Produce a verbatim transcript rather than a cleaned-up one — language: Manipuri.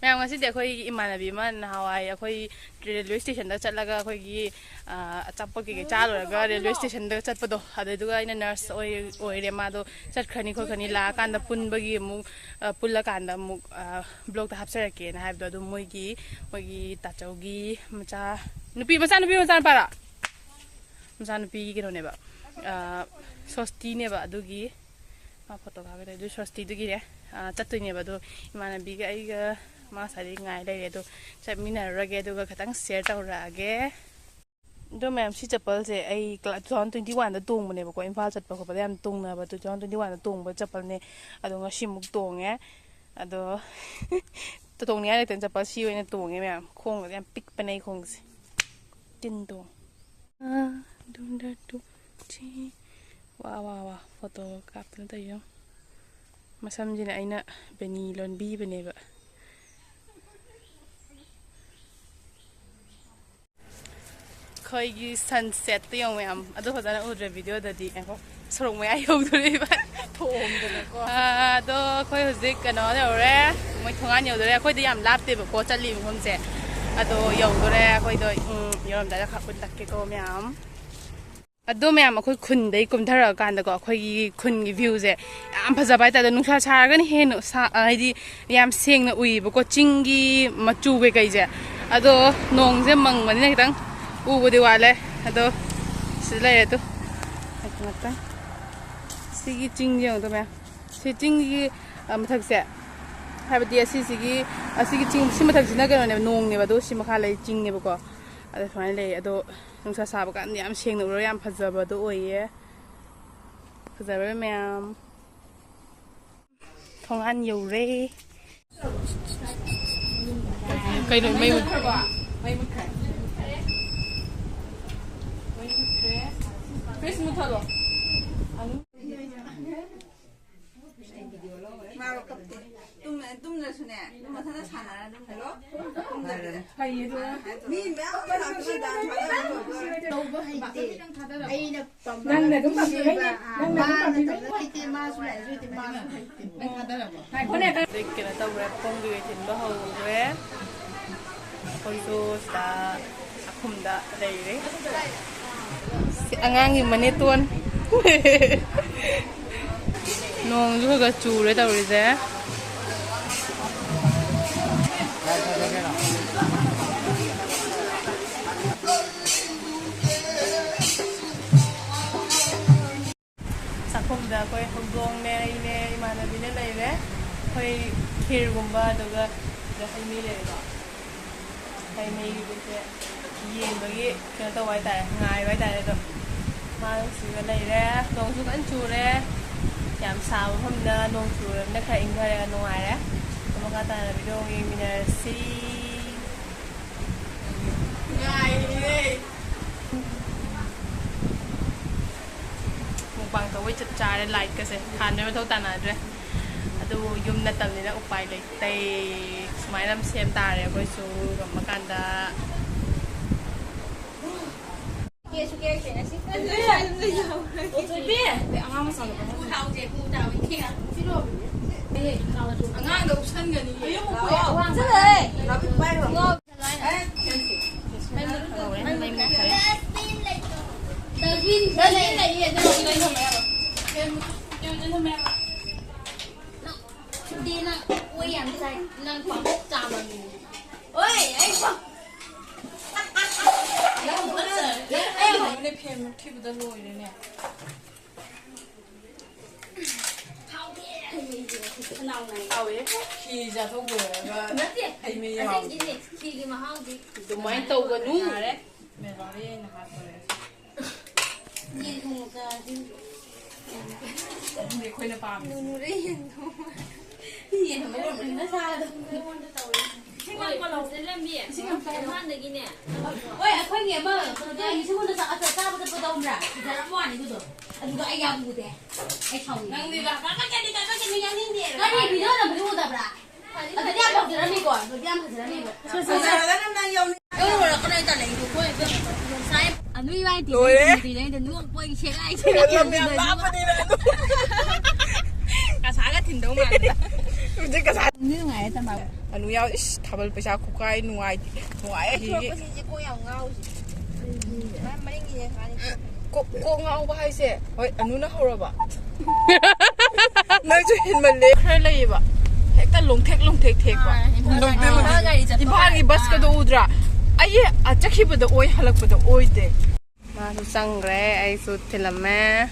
ꯃꯌꯥꯝ, ꯉꯁꯤꯗꯤ ꯑꯩꯈꯣꯏꯒꯤ ꯏꯃꯥꯟꯅꯕꯤ ꯑꯃ ꯅꯍꯥꯟꯋꯥꯏ ꯑꯩꯈꯣꯏ ꯔꯦꯜꯋꯦ ꯁ꯭ꯇꯦꯁꯟꯗ ꯆꯠꯂꯒ ꯑꯩꯈꯣꯏꯒꯤ, ꯑ, ꯑꯆꯥꯄꯣꯠ ꯀꯩꯀꯩ ꯆꯥ ꯂꯣꯏꯔꯒ ꯔꯦꯜꯋꯦ ꯁ꯭ꯇꯦꯁꯟꯗ ꯆꯠꯄꯗꯣ, ꯑꯗꯨꯗꯨꯒ ꯑꯩꯅ ꯅꯔꯁ ꯑꯣꯏ-, ꯑꯣꯏꯔꯦ꯫ ꯃꯥꯗꯣ ꯆꯠꯈ꯭ꯔꯅꯤ ꯈꯣꯠꯈ꯭ꯔꯅꯤ, ꯂꯥꯛꯑꯀꯥꯟꯗ ꯄꯨꯟꯕꯒꯤ ꯑꯃꯨꯛ, ꯑ, ꯄꯨꯜꯂꯀꯥꯟꯗ ꯑꯃꯨꯛ, ꯑ, ꯕ꯭ꯂꯣꯛꯇ ꯍꯥꯞꯆꯔꯛꯀꯦꯅ ꯍꯥꯏꯕꯗꯣ꯫ ꯑꯗꯨ ꯃꯣꯏꯒꯤ, ꯃꯣꯏꯒꯤ ꯇꯥꯆꯧꯒꯤ ꯃꯆꯥ ꯅꯨꯄꯤ, ꯃꯆꯥ ꯅꯨꯄꯤ, ꯃꯆꯥ ꯅꯨꯄꯥꯔꯣ? ꯃꯆꯥ ꯅꯨꯄꯤꯒꯤ ꯀꯩꯅꯣꯅꯦꯕ, ꯑ, ꯁꯣꯁꯇꯤꯅꯦꯕ꯫ ꯑꯗꯨꯒꯤ ꯃꯥ ꯐꯣꯇꯣ ꯀꯥꯞꯀꯦ ꯇꯧꯔꯤ꯫ ꯑꯗꯨ ꯁꯣꯁꯇꯤꯗꯨꯒꯤꯅꯦ, ꯑ, ꯆꯠꯇꯣꯏꯅꯦꯕ꯫ ꯑꯗꯣ ꯏꯃꯥꯟꯅꯕꯤꯒ ꯑꯩꯒ ꯃꯥ ꯉꯁꯥꯏꯗꯒꯤ ꯉꯥꯏ ꯂꯩꯔꯦ꯫ ꯑꯗꯣ ꯆꯠꯃꯤꯟꯅꯔꯨꯔꯒꯦ, ꯑꯗꯨꯒ ꯈꯤꯇꯪ ꯁꯤꯌꯔ ꯇꯧꯔꯛꯑꯒꯦ꯫ ꯑꯗꯣ ꯃꯌꯥꯝ, ꯁꯤ ꯆꯄꯜꯁꯦ ꯑꯩ ꯀ꯭ꯂꯥ-, two thousand twenty one ꯗ ꯇꯣꯡꯕꯅꯦꯕꯀꯣ꯫ ꯏꯝꯐꯥꯜ ꯆꯠꯄ ꯈꯣꯠꯄꯗ ꯌꯥꯝ ꯇꯣꯡꯅꯕ, two thousand twenty one ꯗ ꯇꯣꯡꯕ ꯆꯄꯜꯅꯦ꯫ ꯑꯗꯣ ꯉꯁꯤꯃꯨꯛ ꯇꯣꯡꯉꯦ꯫ ꯑꯗꯣ ꯇꯣꯡꯅꯤꯡꯉꯥꯏ ꯂꯩꯇꯅ ꯆꯄꯜ ꯁꯤ ꯑꯣꯏꯅ ꯇꯣꯡꯉꯦ ꯃꯌꯥꯝ꯫ ꯈꯣꯡꯒꯁꯦ ꯌꯥꯝ ꯄꯤꯛꯄꯅꯦ ꯑꯩ ꯈꯣꯡꯁꯦ꯫ ꯇꯤꯟ ꯇꯣꯡ꯫ ꯑ, ꯗꯨꯝ ꯗ ꯗꯨꯝ ꯆꯤ꯫ ꯋꯥ, ꯋꯥ, ꯋꯥ꯫ ꯐꯣꯇꯣ ꯀꯥꯞꯇꯅ ꯇꯧꯔꯤꯌꯣ꯫ ꯃꯁꯝꯁꯤꯅ ꯑꯩꯅ ꯕꯦꯅꯤ ꯂꯣꯟꯕꯤꯕꯅꯦꯕ꯫ ꯑꯩꯈꯣꯏꯒꯤ ꯁꯟꯁꯦꯠꯇꯣ ꯌꯦꯡꯉꯣ ꯃꯌꯥꯝ꯫ ꯑꯗꯨ ꯐꯖꯅ ꯎꯗ꯭ꯔꯦ ꯚꯤꯗꯤꯑꯣꯗꯗꯤ꯫ ꯉꯥꯏꯈꯣ꯫ ꯁꯣꯔꯣꯛ ꯃꯌꯥ ꯌꯧꯗꯣꯔꯦꯕ꯫ ꯊꯣꯝꯗꯅꯀꯣ꯫ ꯑꯥ, ꯑꯗꯣ ꯑꯩꯈꯣꯏ ꯍꯧꯖꯤꯛ ꯀꯩꯅꯣ ꯌꯧꯔꯦ, ꯃꯣꯏ ꯊꯣꯡꯒꯥꯟ ꯌꯧꯗꯣꯔꯦ꯫ ꯑꯩꯈꯣꯏꯗꯤ ꯌꯥꯝ ꯂꯥꯞꯇꯦꯕꯀꯣ ꯆꯠꯂꯤꯕ ꯃꯐꯝꯁꯦ꯫ ꯑꯗꯣ ꯌꯧꯗꯣꯔꯦ ꯑꯩꯈꯣꯏꯗꯣ꯫ ꯎꯝ, ꯌꯧꯔꯝꯗꯥꯏꯗ ꯈꯥꯛ ꯎꯠꯂꯛꯀꯦꯀꯣ ꯃꯌꯥꯝ꯫ ꯑꯗꯣ ꯃꯌꯥꯝ, ꯑꯩꯈꯣꯏ ꯈꯨꯟꯗꯩ ꯀꯨꯝꯊꯔꯛꯑꯀꯥꯟꯗꯀꯣ, ꯑꯩꯈꯣꯏꯒꯤ ꯈꯨꯟꯒꯤ ꯚ꯭ꯌꯨꯁꯦ ꯌꯥꯝ ꯐꯖꯕ ꯍꯥꯏꯇꯥꯔꯦ꯫ ꯅꯨꯡꯁꯥ ꯁꯥꯔꯒꯅ ꯍꯦꯟꯅ ꯁꯥ-, ꯍꯥꯏꯗꯤ ꯌꯥꯝ ꯁꯦꯡꯅ ꯎꯏꯌꯦꯕꯀꯣ ꯆꯤꯡꯒꯤ ꯃꯆꯨ ꯀꯩꯀꯩꯁꯦ꯫ ꯑꯗꯣ ꯅꯣꯡꯁꯦ ꯃꯪꯕꯅꯤꯅ ꯈꯤꯇꯪ ꯎꯕꯗꯤ ꯋꯥꯠꯂꯦ꯫ ꯑꯗꯣ ꯁꯤꯗ ꯂꯩꯔꯦ ꯑꯗꯣ꯫ ꯉꯥꯛꯇꯪ꯫ ꯁꯤꯒꯤ ꯆꯤꯡ ꯌꯦꯡꯉꯨꯗꯣ ꯃꯌꯥꯝ꯫ ꯁꯤ ꯆꯤꯡꯒꯤ, ꯑ, ꯃꯊꯛꯁꯦ, ꯍꯥꯏꯕꯗꯤ ꯑꯁꯤꯁꯤꯒꯤ, ꯑꯁꯤꯒꯤ ꯆꯤꯡ, ꯁꯤ ꯃꯊꯛꯁꯤꯅ ꯀꯩꯅꯣꯅꯦꯕ, ꯅꯣꯡꯅꯦꯕ, ꯑꯗꯣ ꯁꯤ ꯃꯈꯥ ꯂꯩ ꯆꯤꯡꯅꯦꯕꯀꯣ꯫ ꯑꯗꯣ ꯁꯨꯃꯥꯏꯅ ꯂꯩ꯫ ꯑꯗꯣ ꯅꯨꯡꯁꯥ ꯁꯥꯕ ꯀꯥꯟꯗ ꯌꯥꯝ ꯁꯦꯡꯅ ꯎꯔꯒ ꯌꯥꯝ ꯐꯖꯕꯗꯣ ꯑꯣꯏꯌꯦ꯫ ꯐꯖꯕ꯭ꯔꯥ ꯃꯌꯥꯝ? ꯊꯣꯡꯒꯥꯟ ꯌꯧꯔꯦ꯫ ꯀꯩꯅꯣ, ꯃꯩ ꯃꯨꯠꯈ꯭ꯔꯕꯣ? ꯃꯩ ꯃꯨꯠꯈ꯭ꯔꯦ꯫ ꯃꯩ ꯃꯨꯠꯈ꯭ꯔꯦ꯫ ꯐ꯭ꯔꯤꯖ ꯃꯨꯠꯊꯠꯂꯣ꯫ ꯇꯨꯝꯗ꯭ꯔꯁꯨꯅꯦ, ꯑꯗꯨꯝ ꯃꯊꯟꯇ ꯁꯥꯟꯅꯔ ꯑꯗꯨꯝ ꯂꯩꯔꯣ꯫ ꯇꯨꯝꯗ꯭ꯔꯁꯨꯅꯦ꯫ ꯐꯩꯌꯦ ꯑꯗꯨꯅ꯫ ꯃꯤ ꯃꯌꯥꯝ ꯑꯃ ꯂꯥꯛꯄꯗ ꯗꯥꯟꯁ ꯁꯥꯟꯅꯕ ꯂꯣꯏꯕ꯫ ꯇꯧꯕ ꯍꯩꯇꯦ꯫ ꯑꯩꯅ ꯄꯥꯝꯕ ꯅꯪꯅ ꯑꯗꯨꯝ ꯄꯥꯝꯕꯤꯕꯩꯅꯦ꯫ ꯅꯪꯅ ꯑꯗꯨꯝ ꯃꯥꯅ ꯄꯥꯝꯕꯤꯕꯩꯅꯦ꯫ ꯇꯧꯕ ꯍꯩꯇꯦ, ꯃꯥꯁꯨ ꯂꯥꯛꯑꯦ, ꯑꯗꯨꯗꯤ ꯃꯥꯁꯨ ꯍꯩꯇꯦ꯫ ꯉꯥꯏꯈꯣꯅꯦ꯫ ꯍꯧꯖꯤꯛ ꯀꯩꯅꯣ ꯇꯧꯈ꯭ꯔꯦ, ꯄꯣꯡꯕꯤꯒꯩ ꯊꯤꯟꯕ ꯍꯧꯈ꯭ꯔꯦ꯫ ꯑꯩꯈꯣꯏꯁꯨ ꯁꯤꯗ ꯆꯥꯛꯈꯨꯝꯗ ꯂꯩꯔꯦ꯫ ꯁꯤ ꯑꯉꯥꯡꯒꯤ ꯃꯅꯦꯇꯣꯟ꯫ ꯅꯣꯡꯁꯨ ꯈꯔ ꯈꯔ ꯆꯨꯔꯦ ꯇꯧꯔꯤꯁꯦ꯫ ꯆꯥꯛꯈꯨꯝꯗ ꯑꯩꯈꯣꯏ ꯍꯧꯗꯣꯡꯅꯦ, ꯑꯩꯅꯦ, ꯏꯃꯥꯟꯅꯕꯤꯅꯦ ꯂꯩꯔꯦ꯫ ꯑꯩꯈꯣꯏ ꯈꯤꯔꯒꯨꯝꯕ ꯑꯗꯨꯒ ꯁꯤꯗ ꯍꯩ ꯃꯍꯤ ꯂꯩꯔꯦꯀꯣ꯫ ꯍꯩ ꯃꯍꯤꯒꯤꯁꯦ ꯌꯦꯡꯕꯒꯤ ꯀꯩꯅꯣ ꯇꯧꯕ ꯍꯥꯏꯇꯥꯔꯦ, ꯉꯥꯏꯕ ꯍꯥꯏꯇꯥꯔꯦ꯫ ꯑꯗꯣ ꯃꯥ ꯁꯤꯗ ꯂꯩꯔꯦ꯫ ꯅꯣꯡꯁꯨ ꯀꯟꯅ ꯆꯨꯔꯦ꯫ ꯌꯥꯝ ꯁꯥꯕ ꯃꯐꯝꯗ ꯅꯣꯡ ꯆꯨꯔꯕꯅꯤꯅ ꯈꯔ ꯏꯪꯊꯔꯦ, ꯅꯨꯡꯉꯥꯏꯔꯦ꯫ ꯑꯗꯣ ꯃꯈꯥ ꯇꯥꯅ ꯚꯤꯗꯤꯑꯣ ꯌꯦꯡꯃꯤꯟꯅꯔꯁꯤ꯫ ꯉꯥꯏꯔꯤꯌꯦ꯫ ꯃꯨꯛꯕꯥꯡ ꯇꯧꯕꯩ ꯆꯞ ꯆꯥꯔꯦ, ꯂꯥꯏꯠꯀꯁꯦ ꯊꯥꯟꯕꯩ ꯃꯊꯧ ꯇꯥꯟꯅꯗ꯭ꯔꯦ꯫ ꯑꯗꯨꯕꯨ ꯌꯨꯝ ꯅꯠꯇꯕꯅꯤꯅ ꯎꯄꯥꯏ ꯂꯩꯇꯦ꯫ ꯁꯨꯃꯥꯏꯅ ꯑꯗꯨꯝ ꯁꯦꯝ ꯇꯥꯔꯦ ꯑꯩꯈꯣꯏꯁꯨ ꯉꯝꯃꯀꯥꯟꯗ꯫ ꯀꯦꯁꯨ ꯀꯦꯔꯛꯇꯦ ꯉꯁꯤ꯫ ꯊꯣꯏꯕꯤ! ꯑꯉꯥꯡ ꯃꯆꯥꯗꯣ ꯄꯨ ꯊꯥꯎꯁꯦ, ꯄꯨ ꯊꯥꯎ ꯏꯊꯤꯒ꯫ ꯑꯉꯥꯡꯗꯣ ꯎꯞꯁꯟꯒꯅꯤꯌꯦ꯫ ꯂꯥꯛꯑꯣ꯫ ꯆꯠꯂꯣꯍꯦ꯫ ꯅꯥꯄꯤ ꯄꯥꯏꯈ꯭ꯔꯣ꯫ ꯗꯁꯕꯤꯟ ꯂꯩꯌꯦ, ꯑꯗꯨ ꯂꯩ ꯊꯝꯕ ꯌꯥꯔꯣꯏ꯫ ꯅꯪ, ꯅꯪ ꯑꯣꯏ ꯌꯥꯝ ꯆꯥꯏ꯫ ꯅꯪ ꯄꯥꯡꯊꯣꯛ ꯆꯥꯕ ꯃꯤꯅꯦ꯫ ꯑꯣꯏ, ꯑꯩ ꯄꯥꯡ-, ꯅꯪ ꯐꯠꯇ꯭ꯔꯦ꯫ ꯑꯩ ꯐꯦꯟ ꯃꯨꯠꯈꯤꯕꯗ ꯂꯣꯏꯔꯦꯅꯦ꯫ ꯍꯥꯎꯋꯦ꯫ ꯈꯤ ꯆꯥꯊꯣꯛ ꯂꯣꯏꯔꯒ ꯅꯠꯇꯦ, ꯍꯩ ꯃꯍꯤ ꯌꯥꯎꯔꯦ꯫ ꯑꯁꯦꯡꯒꯤꯅꯦ, ꯈꯤꯒꯤ ꯃꯍꯥꯎꯗꯤ ꯌꯥꯔꯦ꯫ ꯃꯦꯂꯣꯗꯤ ꯑꯩꯅ ꯍꯥꯞꯄꯅꯦ꯫ ꯌꯦꯟ ꯊꯣꯡꯕ ꯆꯥꯔꯗꯤ꯫ ꯑꯗꯨꯗꯤ ꯑꯩꯈꯣꯏꯅ ꯄꯥꯝꯃꯤꯁꯦ꯫ ꯅꯨꯅꯨꯔꯦ ꯌꯦꯟ ꯊꯣꯡꯕ꯫ ꯌꯦꯟ ꯊꯣꯡꯕ ꯂꯣꯏꯔꯕꯅꯤꯅ ꯆꯥꯔꯗꯝꯅꯤ꯫ ꯏꯁꯤꯡ ꯌꯥꯝ ꯀꯜꯂꯧ꯫ ꯏꯁꯤꯡ ꯌꯥꯝ ꯀꯜꯂꯧ꯫ ꯃꯃꯥꯡꯗꯒꯤꯅꯦ꯫ ꯍꯣꯏ, ꯑꯩꯈꯣꯏꯒꯤ ꯑꯃ ꯀꯩꯅꯣ ꯇꯧꯔꯤ, ꯏꯁꯤꯡ ꯍꯣꯟꯕ ꯆꯠ-, ꯑꯆ-, ꯆꯥꯕ ꯆꯠꯄꯗꯣ ꯈꯪꯕ꯭ꯔꯥ? ꯐꯖꯔꯕ ꯋꯥꯅꯤ ꯑꯗꯨꯗꯣ꯫ ꯑꯗꯨꯒ ꯑꯩ ꯌꯥꯝ ꯎꯗꯦ꯫ ꯑꯩ ꯁꯥꯎꯅꯤꯡꯉꯦ꯫ ꯅꯪꯗꯤ ꯂꯥꯛ-, ꯀꯥ-, ꯀꯥ-, ꯀꯥ-, ꯀꯥ-, ꯀꯥ-, ꯌꯥꯎꯅꯤꯡꯗꯦ꯫ ꯀꯔꯤ ꯚꯤꯗꯤꯑꯣ ꯅꯝꯕꯗꯨ ꯎꯗꯕ꯭ꯔꯥ? ꯌꯥꯝ ꯐꯖꯔꯝꯃꯦꯕ꯫ ꯐꯖꯔꯒꯅ ꯅꯪ ꯌꯥꯎꯅꯤꯡ-, ꯌꯧꯔꯛꯀꯅꯣ ꯍꯥꯏ ꯇꯥꯅ ꯑꯩꯗꯣ ꯀꯣꯏ ꯉꯁꯥꯏ ꯑꯅꯨꯏ ꯋꯥꯏ ꯇꯤꯚꯤ ꯂꯣꯏꯔꯦ꯫ ꯌꯦꯡꯗ꯭ꯔꯤꯉꯩꯗ ꯅꯣꯛꯄꯒꯤ ꯁꯦꯒꯥꯏ ꯂꯝ ꯌꯥꯝ ꯁꯦꯒꯥꯏ ꯂꯥꯞꯄꯅꯤꯅ ꯑꯗꯨ꯫ ꯀꯁꯥꯒ ꯊꯤꯟꯗꯧ ꯃꯥꯜꯂꯦ꯫ ꯍꯧꯖꯤꯛ ꯀꯁꯥ-, ꯅꯨꯡꯗꯤ ꯅꯨꯡꯉꯥꯏꯔꯦ ꯇꯝꯕꯥꯕꯨ꯫ ꯑꯅꯨ ꯌꯥꯎ-, ꯏꯁ, ꯊꯥꯕꯜ ꯄꯩꯁꯥ ꯈꯨꯀꯥꯏ ꯅꯨꯡꯉꯥꯏꯇꯦ꯫ ꯅꯨꯡꯉꯥꯏꯌꯦ ꯍꯤꯒꯤ꯫ ꯊꯣꯛꯂꯛꯄꯁꯤꯡꯁꯦ ꯀꯣꯛ ꯌꯥꯝ ꯉꯥꯎꯔꯤꯁꯦ꯫ ꯃꯔꯝ ꯃꯅꯤꯡꯒꯤꯅꯦ ꯃꯥꯅꯤ꯫ ꯀꯣꯛ, ꯀꯣꯛ ꯉꯥꯎꯕ ꯍꯥꯏꯁꯦ, ꯍꯣꯏ, ꯑꯅꯨꯅ ꯍꯧꯔꯕ꯫ ꯅꯪꯁꯨ ꯍꯦꯟꯃꯜꯂꯦ꯫ ꯈꯔ ꯂꯩꯌꯦꯕ꯫ ꯍꯦꯛꯇ ꯂꯣꯡꯊꯦꯛ ꯂꯣꯡꯊꯦꯛ ꯊꯦꯛꯄ꯫ ꯑꯥ, ꯏꯝꯐꯥꯜ ꯂꯣꯡꯊꯦꯛ ꯒꯥꯔꯤ ꯂꯣꯡꯊꯦꯛ꯫ ꯆꯠꯄ ꯏꯝꯐꯥꯜꯒꯤ ꯃꯥꯜꯂꯦ꯫ ꯕꯁꯀꯗꯣ ꯎꯗ꯭ꯔꯥ? ꯑꯩ, ꯑ, ꯆꯠꯈꯤꯕꯗ ꯑꯣꯏ, ꯍꯜꯂꯛꯄꯗ ꯑꯣꯏꯗꯦ꯫ ꯃꯥꯁꯨ ꯆꯪꯈ꯭ꯔꯦ, ꯑꯩꯁꯨ ꯊꯤꯜꯂꯝꯃꯦ꯫